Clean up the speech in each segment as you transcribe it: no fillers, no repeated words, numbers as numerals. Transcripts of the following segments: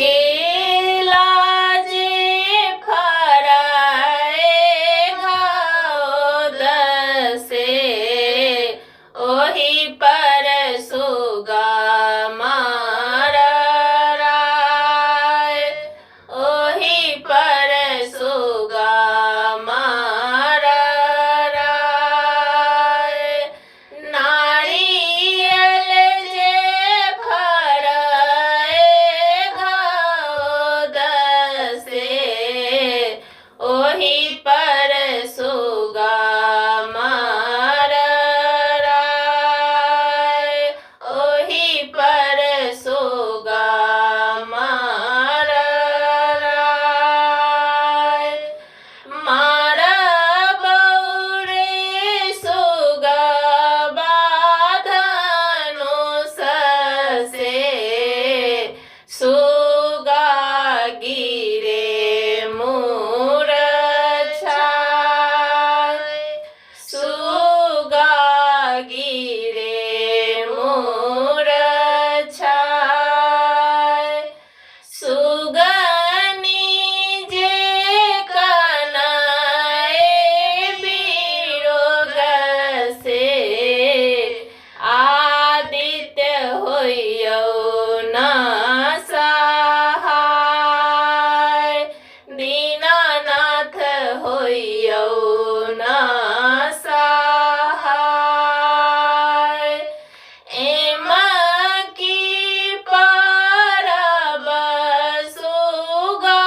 केला जे फराए घाव दसे ओहि पर सुगा मार राय, ओहि पर सुगा मार राय। नारियल जे फराए घाव दसे ओहि पर सुगा मार राय, ओहि पर सुगा मार राय। मार बौरे सुगा बाधनु ससे सुगा गिरे मूरछाय, सुगा गिरे मूरछाय। सुगनी जे कनाए बिरोग से आदित्य होइयौ न सहाय, दीनानाथ होइयौ न सहाय। एम की परब सुगा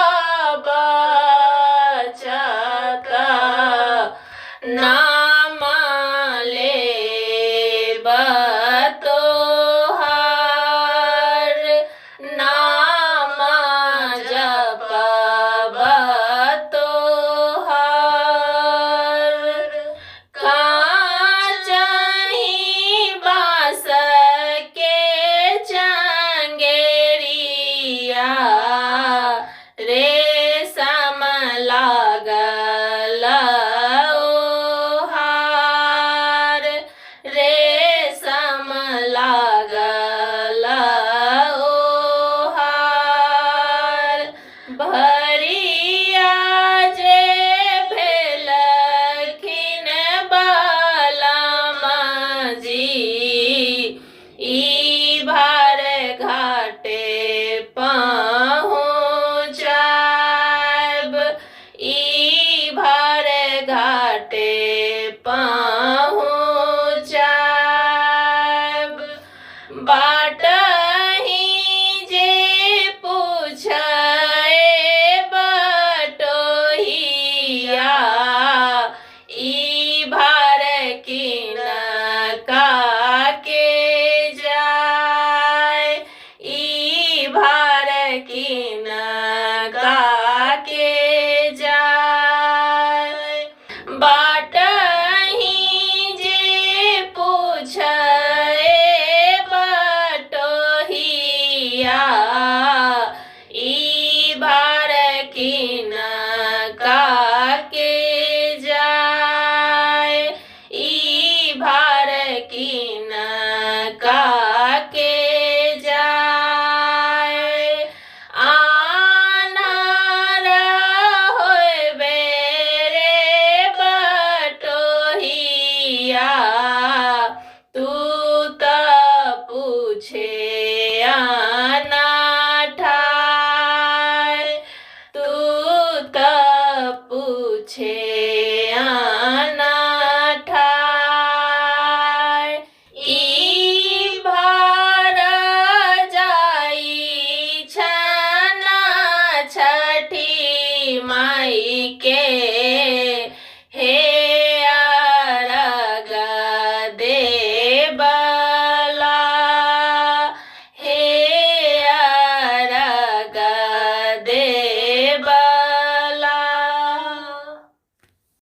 बचत नाम लेब तोहार, नाम जपब तोहार। काचही बाँस के चंगेरिया रेशम लागल ओहार, रेशम लागल ओहार। भरिया जे भेलखिन बलमा जी ई भार घाटे पहुँचायब, ई भार घाटे पहुँचायब। बाटही जे पूछए बटोहिया ई भार किनका के जाय, ई भार किनका के जाय। बाटही जे पूछए बटोहिया ई भार किनका के जाय, ई भार किनका के जाय। आन्हर होइबे रे बटोहिया तू तऽ पूछे अनाठाय, तू तऽ पूछे अनाठाय। ई भार जाइ छना छठी माई के